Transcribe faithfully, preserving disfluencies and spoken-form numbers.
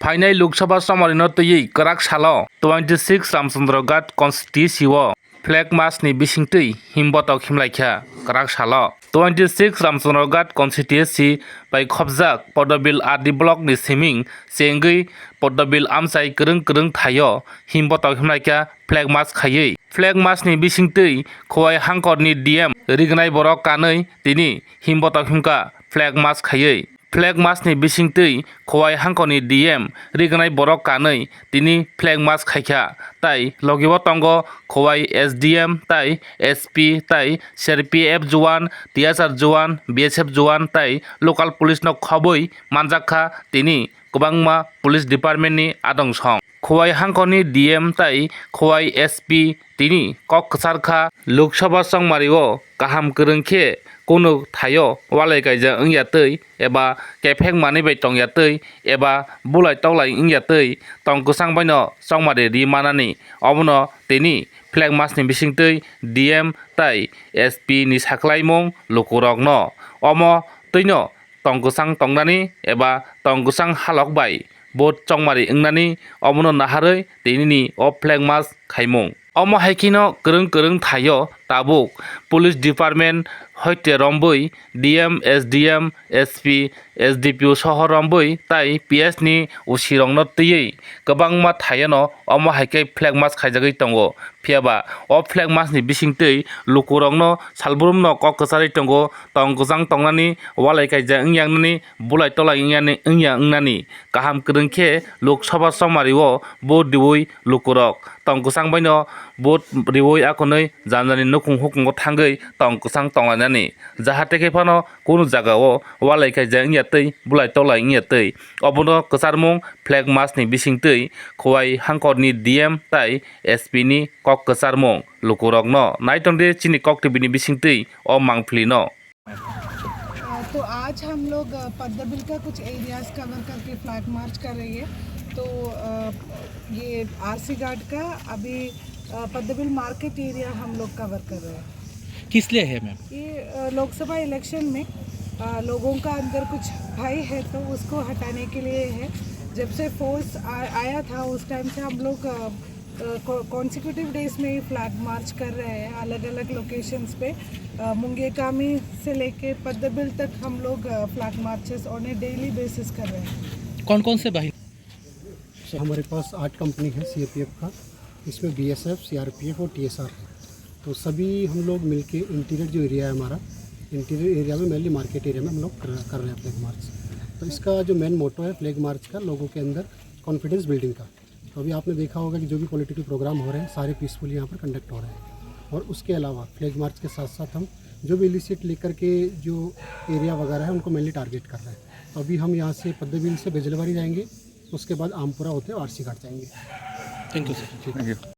Phainai Lok Sabha chongmarino twiwi kwrak salo twenty six Ramchandra Ghat constituency o flag march ni bisingtwi himbotok himlaikha. Kwrak salo twenty six Ramchandra Ghat constituency bai khopjak Poddobil R D block ni siming chengwi Poddobil amchai kwrwng kwrwng thaio himbotok himlaikha flag march khaiwi. Flag march ni bisingtwi Khowai hangkor ni D M rignai borok kanwi tini himbotok himkha flag march khaiwi. Flag march ni bisingtwi Khowai hangkor ni D M rignai borok kanwi tini flag march khaikha, tai logi o tongo Khowai S D M tai S P tai C R P F juan, T S R juan, B S F juan tai local police no khobwi manjakha tini kwbangma police department ni adong song. Khowai hangkor ni D M tai Khowai S P tini kok kwchar kha. Lok Sabha chongmari o kaham kwrwng khe kunu thaio walai kaijak wngya twi eba kephek manwi bai tongya twi eba bulai toklai wngya twi tong kwchang baino chongmari ri manani, obono tini flag march ni bisingtwi D M tai S P ni saklaimung lukurokno. Omo twino tong kwchang tongnani eba tong kwchang halok bai vote chongmari wngnani, omono naharwi tinini o flag march khaimung. Omo hai kheno kwrwng kwrwng thaio tabuk police department hoite rombwi D M, S D M, S P, S D P O soho rombwi tai P S ni O C rokno twiwi kwbangma thaiono omo hai khe flag march khaijagwi tongo. Phiya ba o flag march ni bisingtwi lukurokno salbrumno kok kwcharwi tongo, tong kwchang tongnani, walai kaijak wngya wngnani, bulai tolai wngya wngnani, kaham kwrwng khe Lok Sabha chongmari o vote riwi lukurok tong kwchang baino vote riwi akonwi jani jani nukhung hukungo thangwi tong kwchang tonglainani, jahate khe phano kunu jaga o walai kaijak wngya twi, bulai tolai wngya twi. Obono kwcharmung flag march ni bisingtwi Khowai hangkor ni D M tai S P ni kok kwcharmung lukurokno naitok de chini Kok T V ni bisingtwi o mangpili no. अ, तो आज हम लोग, अ, पद्दाबिल का कुछ areas cover करके flag march कर रही है। तो, अ, ये आरसी घाट का अभी, अ, पद्दाबिल मार्केट एरिया हम लोग कवर कर रहे हैं। किस लिए है, मैम? ये, अ, लोकसभा इलेक्शन में, अ, लोगों का अंदर कुछ भय है, तो उसको हटाने के लिए है। जब से फोर्स आ-, आया था, उस टाइम से हम लोग, अ, अ, को-, कॉन्सिक्यूटिव डेज में ही फ्लैग मार्च कर रहे हैं अलग-अलग लोकेशंस पे। अ, मुंगेकामी से लेके पद्दबिल तक हम लोग, अ, flag marches on a daily basis कर रहे हैं। कौन कौन से बाहिनी? हमारे पास आठ कंपनी है सीएपीएफ का, इसमें बीएसएफ, सीआरपीएफ और टीएसआर है। तो सभी हम लोग मिलके इंटीरियर जो एरिया है हमारा, इंटीरियर एरिया में मेनली मार्केट एरिया में हम लोग कर, कर रहे हैं फ्लैग मार्च। तो इसका जो मेन मोटो है फ्लैग मार्च का, लोगों के अंदर कॉन्फिडेंस बिल्डिंग का। तो अभी आपने देखा होगा कि जो भी पॉलिटिकल प्रोग्राम हो रहे हैं, सारे पीसफुल यहाँ पर कंडक्ट हो रहे हैं। और उसके अलावा फ्लैग मार्च के साथ साथ हम जो भी इलिसिट लेकर के जो एरिया वगैरह है, उनको मेनली टारगेट कर रहे हैं। तो अभी हम यहाँ से पद्दबिल से बेजलबारी जाएंगे, उसके बाद आमपुरा होते हुए आरसी घाट जाएंगे। Thank you, sir. ठीक है।